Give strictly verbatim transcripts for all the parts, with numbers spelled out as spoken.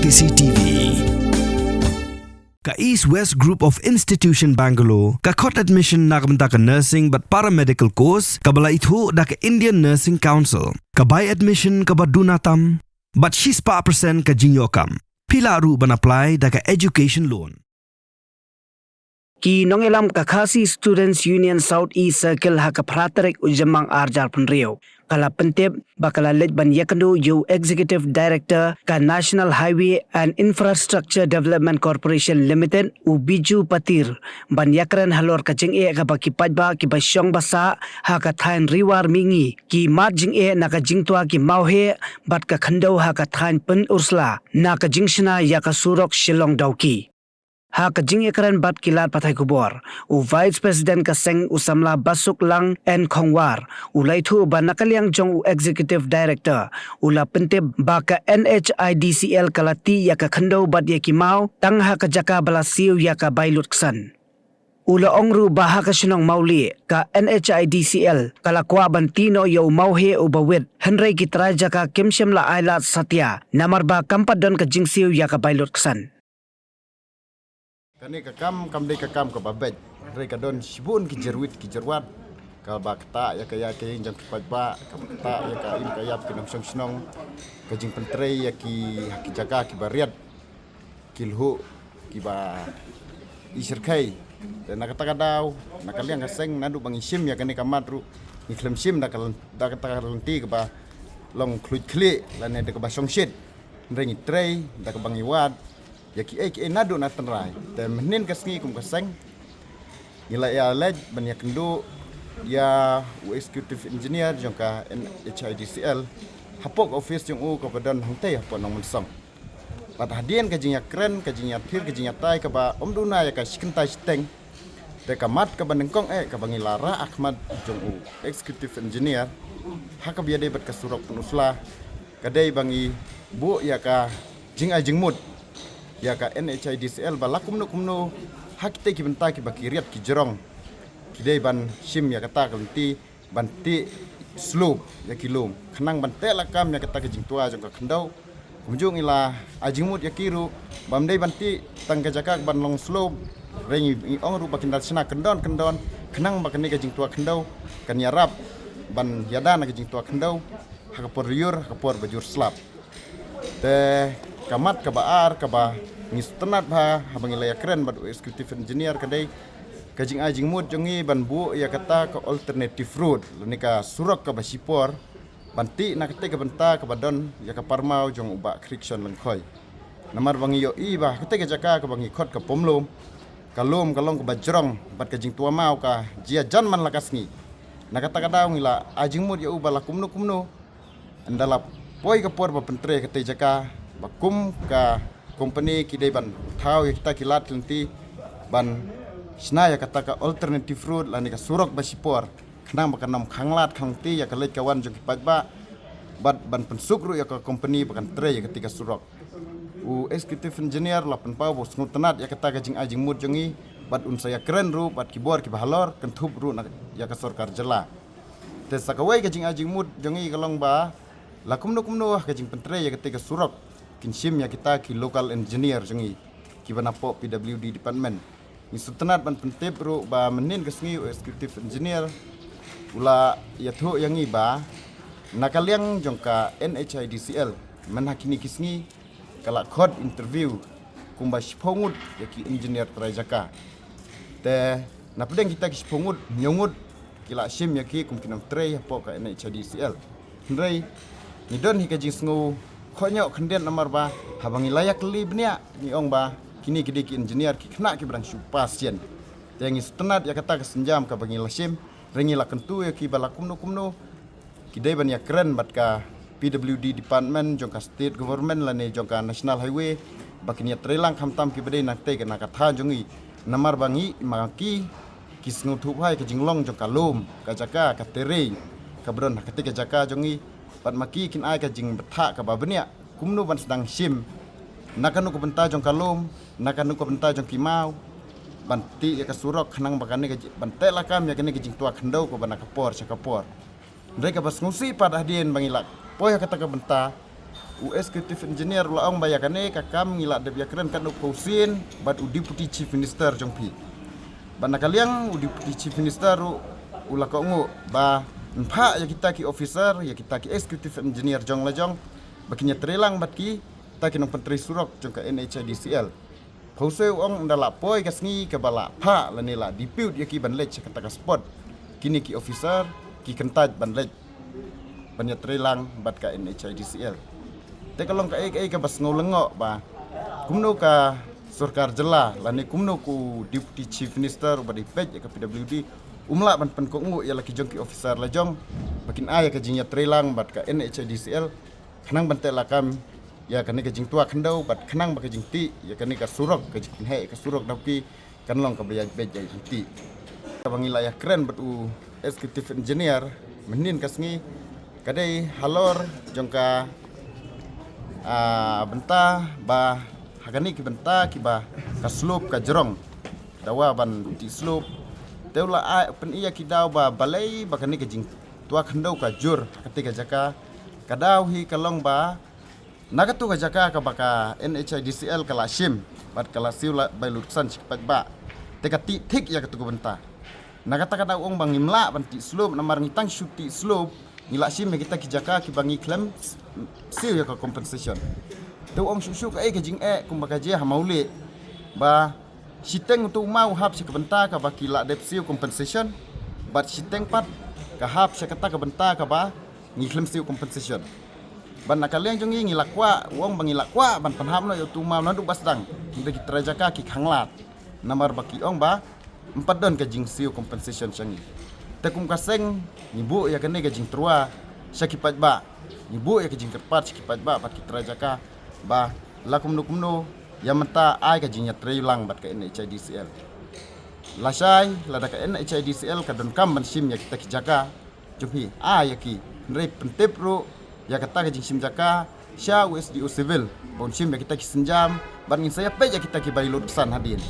C T V. Ka East West Group of Institution Bangalore ka khot admission na ka bynta ka nursing bad paramedical course kaba la ithuh da ka Indian Nursing Council. Ka bai admission kaba duna tam bad shispah percent ka jingïoh kam. Phi lah ruh ban apply da ka education loan. Ki nongïalam ka Khasi Students Union South East Circle ha ka phra tarik u Jymmang ar hajar phew hynriew ka la pyntip ba ka la leit ban ïakynduh ïa u Executive Director ka National Highway and Infrastructure Development Corporation Limited, u Biju Patir, ban ïakren halor ka jingeh kaba ki paidbah kiba shong ba sah ha ka thaiñ Ri War Mihngi ki mad jingeh na ka jingtwa ki mawheh bad ka khyndew ha ka thaiñ Pynursla na ka jingshna ïa ka surok Shillong Dawki. Ha ka jingïakren bad ki lad pathai khubor, u Vice President ka seng u samla Basuklang N Khongwar u la ïathuh ba na ka liang jong u Executive Director u la pyntip ba ka N H I D C L ka la tih ïa ka khyndew bad ïa ki maw tang ha ka jaka ba la siew ïa ka bai lut ksan. U la ong ruh ba ha ka shnong Mawlieh ka N H I D C L ka la kwah ban tih noh ïa u mawheh uba wit, hynrei ki trai jaka kim shym la ailad satia namar ba kam pat don ka jingsiew ïa ka bai lut ksan. Kane ka kam kam dei ka kam kaba beit. Hynrei ka don shibun ki jyrwit ki jyrwat kaba ktah ïa ka ïa ka ïing jong ki paidbah, kaba ktah ïa ka im ka ïap ki nongshong shnong, ka jingpyntrei ïa ki ha ki jaka kiba riat, ki lhuh kiba i shyrkhei. Te na kata ka daw, na ka liang ka seng, naduh ba ngi shim ïa kane ka mat ruh, ngi khlem shim da ka lyn-, da kata ka lynti kaba long khluit khlieh lane da kaba shongshit. Hynrei ngi trei da kaba ngi wad ïa kiei kiei naduh na tynrai. Te mynhynnin ka sngi kum ka seng ngi la ïa leit ban ïakynduh ïa u executive engineer jong ka N H I D C L hapoh ka office jong u kaba don hangtei hapoh Nongmynsong. Bad hadien ka jingïakren, ka jingïathir, ka jingïatai kaba ym duna ïa ka shi kynta shiteng, te ka mat kaba nyngkong eh kaba ngi la rah ha khmat jong u executive engineer ha kaba ïadei bad ka surok Pynursla, ka dei ba ngi buh ïa ka jingai jingmut ïa ka N H I D C L ba la kumno kumno ha kitei ki bynta kiba ki riat ki jrong ki dei ban shim ïa kata ka lynti ban tih slope ïa ki lum khnang ban teh lakam ïa kata ka jingtwa jong ka khyndew. Kumjuh ngi la ai jingmut ïa ki ruh bym dei ban tih tang ka jaka ban long slope. Hynrei ngi ong ruh ba kin da shna kyndon kyndon khnang ba kane ka jingtwa khyndew kan ïarap ban ïada na ka jingtwa khyndew ha ka por lyiur, ha ka por ba jur slap. Te ka mat kaba ar kaba ngi sngewtynnat bha haba ngi la ïakren bad u executive engineer ka dei ka jingai jingmut jong ngi ban buh ïa kata ka alternative route lane ka surok kaba shipor ban tih na katei ka bynta kaba don ïa ka parmaw jong u Bah Khrickson Lyngkhoi. Namar ba ngi ïohi ba katei ka jaka kaba ngi khot ka Pom Lum, ka lum ka long kaba jrong bad ka jingtwa maw ka jia jan man la ka sngi. Na kata ka daw ngi la ai jingmut ïa u ba la kumno kumno ynda la poi ka por ba pyntrei katei jaka ba kum ka company ki dei ban thaw ïa kita ki lad ki lynti ban shna ïa kata ka alternative route lane ka surok ba shipor khnang ba kan ym khanglad khanglynti ïa ka leit ka wan jong ki paidbah bad ban pynsuk ruh ïa ka company ba kan trei ïa katei ka surok. U executive engineer la pynpaw ba u sngewtynnat ïa kata ka jingai jingmut jong ngi bad un sa ïakren ruh bad ki bor kiba halor kynthup ruh na ïa ka sorkar jylla. Te sa kawei ka jingai jingmut jong ngi ka long ba la kumno kumno ha ka jingpyntrei ïa katei ka surok kin shim ïa kita ki local engineer jong ngi kiba napoh P W D department. Ngi sngewtynnat ban pyntip ruh ba mynhynnin ka sngi u executive engineer u la ïathuh ïa ngi ba na ka liang jong ka N H I D C L mynha kine ki sngi ka la khot interview kumba shiphew ngut ïa ki engineer trai jaka. Te na pdeng kita ki shiphew ngut, hynñiew ngut ki la shim ïa ki kum ki nongtrei hapoh ka N H I D C L. Hynrei ngi don hi ka jingsngew khohñioh khyndiat namar ba haba ngi la ïakylli bniah ngi ong ba kine ki dei ki engineer ki khynnah kiba dang shu pass sien. Te ngi sngewtynnat ïa kata ka sienjam kaba ngi la shim, hynrei ngi la kyntu ïa ki ba la kumno kumno ki dei ban ïakren bad ka P W D department jong ka state government lane jong ka national highway ba kin ïatreilang khamtam kiba dei na katei ka na ka thaiñ jong ngi. Namar ba ngi ma ki ki sngewthuh bha ïa ka jinglong jong ka lum, ka jaka, ka terrain kaba don ha katei ka jaka jong ngi. Bad ma ki kin ai ka jingbthah kaba bniah kumno ban sdang shim na kano ka bynta jong ka lum, na kano ka bynta jong ki maw ban tih ïa ka surok khnang ba kane ka ji-, ban teh lakam ïa kane ka jingtwa khyndew kaba na ka por sha ka por. Hynrei kaba sngewsih pat hadien ba ngi la poi ha kata ka bynta U Executive Engineer u la ong ba ïa kane ka kam ngi la dep ïakren katno phew sien bad u Deputy Chief Minister jong phi. Bad na ka liang u Deputy Chief Minister u, u la kohnguh ba yn phah ïa kita ki officer, ïa kita ki Executive Engineer jong la jong ba kin ïatreilang bad kita ki nongpyntrei surok jong ka N H I D C L. Phew sien u ong ynda la poi ka sngi kaba la phah lane la depute ïa ki ban leit sha kata ka spot, kine ki officer ki kyntait ban leit ban ïatreilang bad ka N H I D C L. Te ka long kaei kaei kaba sngew lyngngoh ba kumno ka sorkar jylla lane kumno u Deputy Chief Minister uba dei peit ïa ka P W D um lah ban pynkohnguh ïa la ki jong ki officer la jong ba kin ai ïa ka jingïatreilang bad ka N H I D C L khnang ban teh lakam ïa kane ka jingtwa khyndew bad khnang ba ka jingtih ïa kane ka surok, ka jingpynheh ïa ka surok Dawki kan long kaba ïaid beit ïaid ryntih. Kaba ngi la ïakren bad u Executive Engineer mynhynnin ka sngi ka dei halor jong ka, ah, bynta ba ha kane ki bynta kiba ka slope ka jrong, dawa ban tih slope. Te u la ai pyni ïa ki daw ba balei ba kane ka jingtwa khyndew ka jur ha katei ka jaka. Ka daw hi ka long ba na katei ka jaka kaba ka N H I D C L ka la shim bad ka la siew la bai lut ksan sha ki paidbah. Te ka tih thik ïa katei ka bynta. Na kata ka daw u ong ba ngim lah ban tih slope namar ngi tang shu tih slope ngi la shim ïa kita ki jaka kiba ngi khlem s-, siew ïa ka compensation. Te u ong shuh shuh kaei ka jingeh kumba ka jia ha Mawlieh ba shiteng utu u maw u hap sha ka bynta kaba ki la dep siew compensation bad shiteng pat ka hap sha kata ka bynta kaba ngi khlem siew compensation. Bad na ka liang jong ngi ngi la kwah, u ong ba ngi la kwah ban pynhap noh ïa utu u maw naduh ba sdang. Hynrei ki trai jaka ki khanglad namar ba ki ong ba ym pat don ka jingsiew compensation sha ngi. Te kum ka seng ngi buh ïa kane ka jingtyrwa sha ki paidbah, ngi buh ïa ka jingkyrpad sha ki paidbah bad ki trai jaka ba la kumno kumno ïa mynta ai ka jingïatreilang bad ka N H I D C L. Lashai lada ka N H I D C L ka donkam ban shim ïa kita ki jaka jong phi, ai ïa ki. Hynrei pyntip ruh ïa kata ka jingshim jaka sha u S D O Civil ba un shim ïa kita ki sienjam bad ngin sa ïa peit ïa kita kiba lut ksan hadien.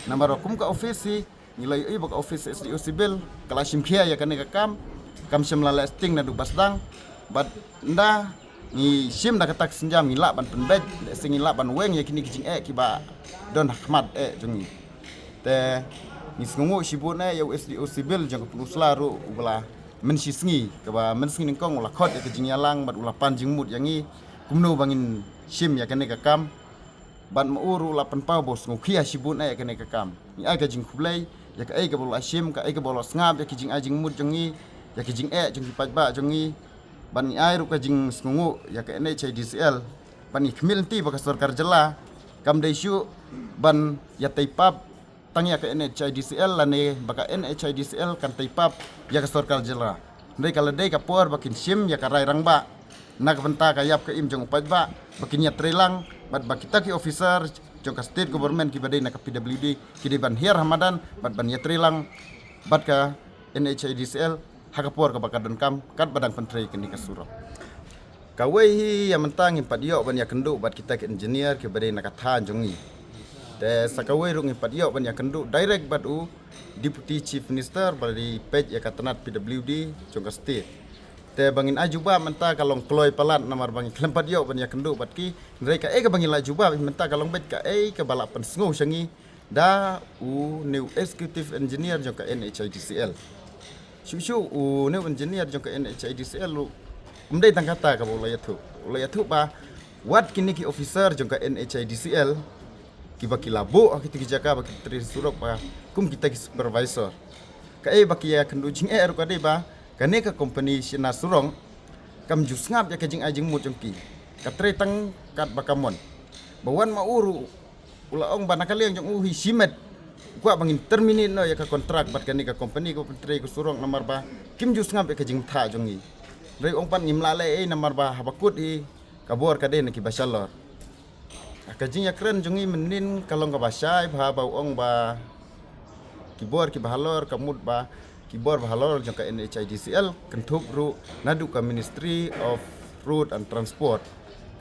Namar ba kum ka office hi ngi la ïohi ba ka office S D O Civil ka la shim khia ïa kane ka kam, kam shym la leh sting naduh ba sdang. Bad ynda ngi shim da kata ka sienjam ngi lah ban pynbeit, lehse ngi lah ban weng ïa kine ki jingeh kiba don ha khmat eh jong ngi. Te ngi sngewnguh shibun eh ïa u S D O Civil jong ka Pynursla ruh uba la mynshisngi, kaba mynsngi nyngkong u la khot ïa ka jingïalang bad u la pan jingmut ïa ngi kumno ba ngin shim ïa kane ka kam. Bad ma u ruh u la pynpaw ba u sngewkhia shibun eh ïa kane ka kam. Ngi ai ka jingkhublei ïa kaei kaba u la shim, kaei kaba u la sngap ïa ki jingai jingmut jong ngi, ïa ki jingeh jong ki paidbah jong ngi. Bad ngi ai ruh ka jingsngewnguh ïa ka N H I D C L. Bad ngi khmih lynti ba ka sorkar jylla kam dei shuh ban ïatei pap tang ïa ka N H I D C L lane ba ka N H I D C L kan tei pap ïa ka sorkar jylla. Hynrei ka la dei ka por ba kin shim ïa ka rai rangbah na ka bynta ka ïap ka im jong u paidbah, ba kin ïatreilang bad ba kita ki officer jong ka state government kiba dei na ka P W D ki dei ban hiar ha madan bad ban ïatreilang bad ka N H I D C L ha ka por kaba ka donkam katba dang pyntrei kane ka surok. Kawei hi ïa mynta ngim pat ïoh ban ïakynduh bad kita ki engineer kiba dei na ka thaiñ jong ngi. Te sa kawei ruh ngim pat ïoh ban ïakynduh direct bad u Deputy Chief Minister ba dei peit ïa ka tnat P W D jong ka state. Te ba ngin ai jubab mynta ka long kloi palat namar ba ngi khlem pat ïoh ban ïakynduh bad ki. Hynrei kaei kaba ngi la jubab mynta ka long beit kaei kaba la pynsngew sha ngi da une u executive engineer jong ka N H I D C L. Shuh shuh une u engineer jong ka N H I D C L ruh um dei tang kata kaba u la ïathuh. U la ïathuh ba wat kine ki officer jong ka N H I D C L kiba ki la buh ha kita ki jaka ba ki trei surok ba kum kita ki supervisor. Kaei ba ki ïakynduh jingeh ruh ka dei ba kane ka company Shina Surok kam ju sngap ïa ka jingai jingmut jong ki. Ka trei tang katba ka mon. Ba wan ma u ruh u la ong ba na ka liang jong u hi shimet u kwah ba ngin terminate noh ïa ka kontrak bad kane ka company kaba pyntrei ka surok namar ba kim ju sngap ïa ka jingthoh jong ngi. Hynrei u ong pat ngim lah leh ei namar ba haba kut hi ka bor ka dei na kiba shalor. Ka jingïakren jong ngi mynnin ka long kaba shai bha ba u ong ba ki bor kiba halor ka mut ba ki bor ba halor jong ka N H I D C L kynthup ruh naduh ka Ministry of Road and Transport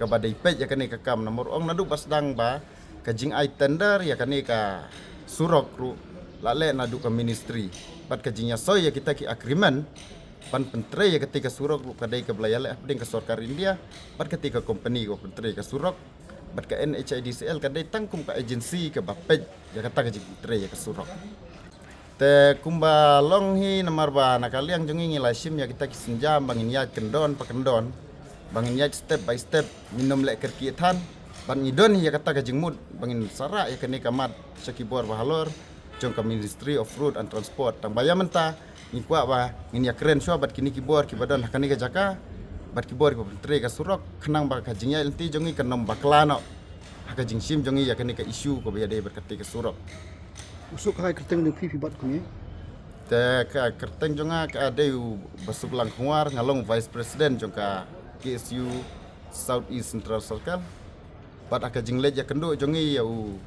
kaba dei peit ïa kane ka kam namar u ong naduh ba sdang ba ka jingai tender ïa kane ka surok ruh la leh naduh ka ministry bad ka jingïasoi ïa kita ki agreement ban pyntrei ïa katei ka surok ruh ka dei kaba la ïaleh hapdeng ka sorkar India bad katei ka company kaba pyntrei ka surok. Bad ka N H I D C L ka dei tang kum ka agency kaba peit ïa kata ka jingpyntrei ïa ka surok. Te kumba long hi, namar ba na ka liang jong ngi ngi la shim ïa kita ki sienjam ba ngin ïaid kyndon pa kyndon, ba ngin ïaid step by step, ngin ym leh kyrkieh than. Bad ngi don hi ïa kata ka jingmut ba ngin sarah ïa kane ka mat sha ki bor ba halor jong ka Ministry of Road and Transport. Tang ba ïa mynta ngi kwah ba ngin ïakren shuwa bad kine ki bor kiba don ha kane ka jaka, bad ki bor kiba pyntrei ka surok, khnang ba ka jingïaid lynti jong ngi kan ym bakla noh ha ka jingshim jong ngi ïa kane ka issue kaba ïadei bad katei ka surok. U suk ha ka kyrteng jong phi, phi bat kum ïa? Te ka kyrteng jong nga ka dei u Basuk Langkhongwar, nga long Vice President jong ka K S U South East Central Circle. Bad ha ka jingleit ïakynduh jong ngi ïa u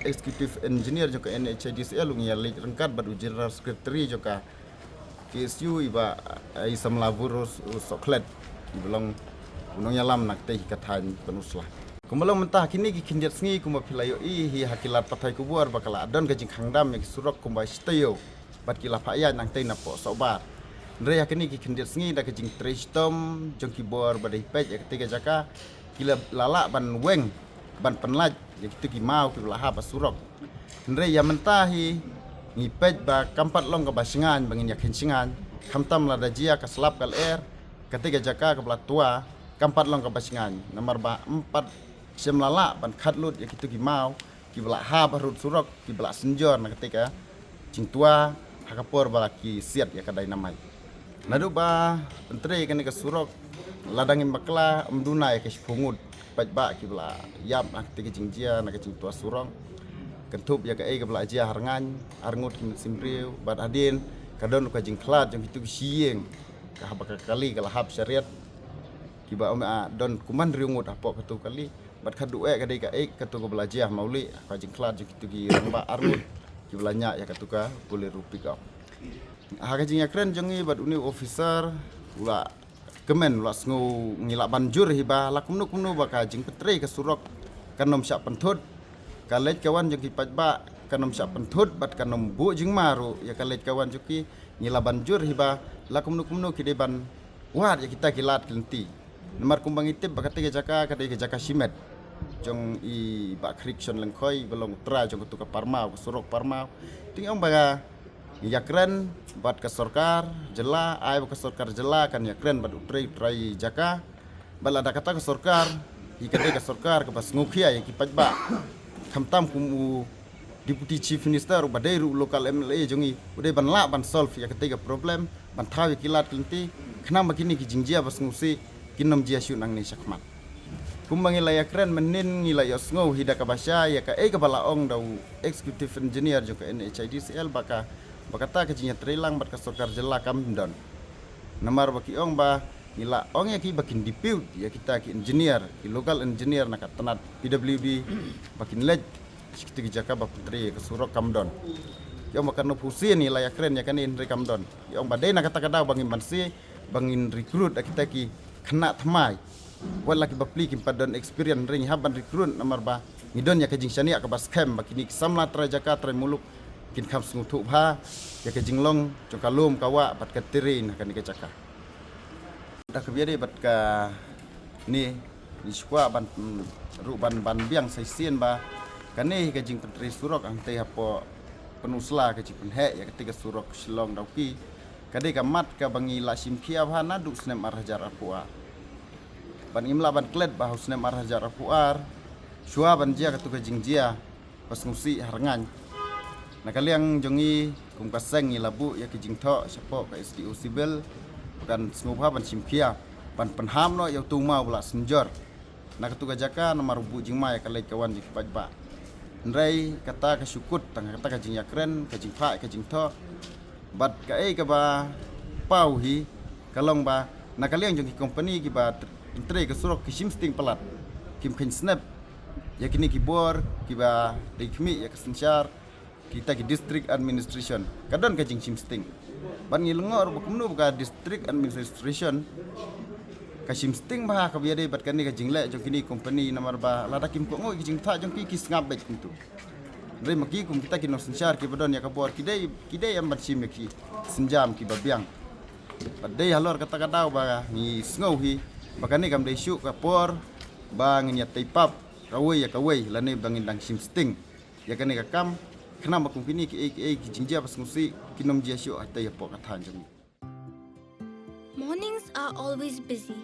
Executive Engineer jong ka N H I D C L, u ngi ïaleit ryngkat bad u General Secretary jong ka K S U, i Bah, eh, i samla Burus u Sohkhlet, i ba long u nongïalam na katei ka thaiñ Pynursla. Kumba long mynta ha kine ki khyndiat sngi, kumba phi la ïohi hi ha ki lad pathai khubor ba ka la don ka jingkhang dam ïa ki surok kumba shi taïew bad ki la phah ïaid nangtei napoh Sohbar. Hynrei ha kine ki khyndiat sngi da ka jingtrei shitom jong ki bor ba dei peit ïa katei ka jaka, ki la, la lah ban weng, ban pynlait ïa kitu ki maw kiba la hap ha surok. Hynrei ïa mynta hi ngi peit ba kam pat long kaba shngaiñ ba ngin ïa kheiñ shngaiñ, khamtam lada jia ka slap ka lyer, katei ka jaka kaba la twa kam pat long kaba shngaiñ, namar ba ym pat shym la lah ban khad lut ïa kitu ki maw kiba la hap harud surok, kiba la synjor na katei ka jingtwa ha ka por ba la ki siat ïa ka dynamite. Naduh ba pyntrei kane ka surok, lada ngim bakla, ym duna ïa ka shiphew ngut paidbah kiba la ïap na katei ka jingjia, na ka jingtwa surok. Kynthup ïa kaei kaba la jia ha Rngaiñ, ar ngut ki mynsiem briew, bad hadien ka don ka jingkhlad jong kitu ki shi ïing, ka haba ka kali ka la hap shariat, kiba ym, ah, don kumban hynriew ngut hapoh katu ka kali. Bad ka duh eh ka dei kaei katu kaba la jia ha Mawlieh, ka jingkhlad jong kitu ki rangbah ar ngut kiba la ñiah ïa katu ka Bolero pickup. Ha ka jingïakren jong ngi bad une u officer, u la kmen, u la sngew, ngi la ban jur hi ba la kumno kumno ba ka jingpyntrei ka surok kan ym shah pynthut, ka leit ka wan jong ki paidbah kan ym shah pynthut bad kan ym buh jingma ruh ïa ka leit ka wan jong ki. Ngi la ban jur hi ba la kumno kumno ki dei ban wad ïa kita ki lad ki lynti. Namar kumba ngi tip ba katei ka jaka ka dei ka jaka shimet jong i Bah Khrickson Lyngkhoi, ba long u trai jong katu ka parmaw, ka surok parmaw. Te ngi ong ba ngi ïakren bad ka sorkar jylla, ai ba ka sorkar jylla kan ïakren bad u trai, u trai jaka. Bad lada kata ka sorkar hi ka dei ka sorkar kaba sngewkhia ïa ki paidbah, khamtam kum u Deputy Chief Minister, uba dei ruh u local M L A jong ngi, u dei ban lah ban solve ïa katei ka problem, ban thaw ïa ki lad ki lynti, khnang ba kine ki jingjia ba sngewsih kin ym jia shuh nangne shakhmat. Kumba ngi la ïakren mynnin, ngi la ïohsngew hi da kaba shai ïa kaei kaba la ong da u Executive Engineer jong ka N H I D C L ba ka, ba kata ka jingïatreilang bad ka sorkar jylla kam don. Namar ba ki ong ba ngi la ong ïa ki ba kin dispute ïa kita ki engineer, ki local engineer na ka tnat P W D, ba kin leit sha kita ki jaka ba pyntrei ïa ka surok, kam don. Ki ong ba katno phew sien ngi la ïakren ïa kane hynrei kam don. Ki ong ba dei na kata ka daw ba ngin banse, ba ngin recruit ïa kita ki khynnah thymmai. Wat la ki bapli kim pat don experience, hynrei ngi hap ban recruit namar ba ngi don ïa ka jingshaniah kaba skhem ba kine ki samla trai jaka trai muluk kin kham sngewthuh bha ïa ka jinglong jong ka lum ka wah bad ka terrain ha kane ka jaka. Da kaba ïadei bad kane, ngi shu kwah ban, mm, ruh ban, ban biang sa shisien ba kane hi ka jingpyntrei surok hangtei hapoh Pynursla, ka jingpynheh ïa katei ka surok Shillong Dawki, ka dei ka mat kaba ngi la shim khia bha naduh snem ar hajar arphew ar. Bad ngim lah ban klet ba ha u snem ar hajar arphew ar, shuwa ban jia katu ka jingjia ba sngewsih ha Rngaiñ, na ka liang jong ngi kum ka seng ngi la buh ïa ki jingthoh shapoh ka S D O Civil, ba kan sngewbha ban shim khia, ban pynhap noh ïa utu u maw ba la synjor na katu ka jaka, namar u buh jingma ïa ka leit ka wan jong ki paidbah. Hynrei kata ka shu kut tang kata ka jingïakren, ka jingphah ïa ka jingthoh. Bad kaei kaba paw hi ka long ba na ka liang jong ki company kiba tr-, pyntrei ka surok ki shim sting palat, kim kheiñ snep ïa kine ki bor kiba dei khmih ïa ka synshar kita ki district administration, ka don ka jingshim sting. Bad ngi lyngngoh ruh ba kumno ba ka district administration ka shim sting bha kaba ïadei bad kane ka jingleh jong kine ki company, namar ba lada kim kohnguh ki jingthoh jong ki, ki sngap beit kumtu. Hynrei ma ki kum kita ki nongsynshar kiba don ïa ka bor, ki dei, ki dei em ban shim ïa ki sienjam kiba biang. Bad dei halor kata ka daw ba ngi sngew hi ba kane kam dei shuh ka por ba ngin ïa tei pap kawei ïa kawei lane ba ngin dang shim sting ïa kane ka kam, khnang ba kum kine kiei kiei ki jingjia ba sngewsih kin ym jia shuh hangtei hapoh ka thaiñ jong ngi. Mornings are always busy.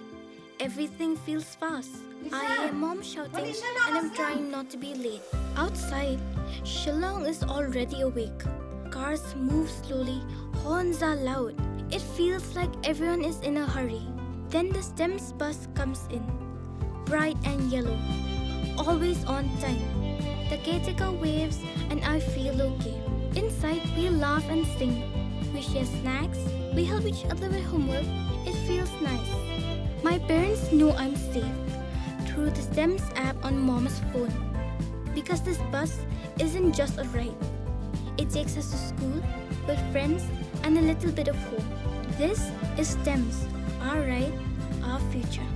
Everything feels fast. I hear mom shouting and I'm trying not to be late. Outside, Shillong is already awake. Cars move slowly, horns are loud. It feels like everyone is in a hurry. Then the STEMS bus comes in. Bright and yellow. Always on time. The caretaker waves and I feel okay. Inside, we laugh and sing. We share snacks. We help each other with homework. It feels nice. My parents know I'm safe through the STEMS app on mom's phone. Because this bus isn't just a ride, it takes us to school, with friends, and a little bit of home. This is STEMS, our ride, our future.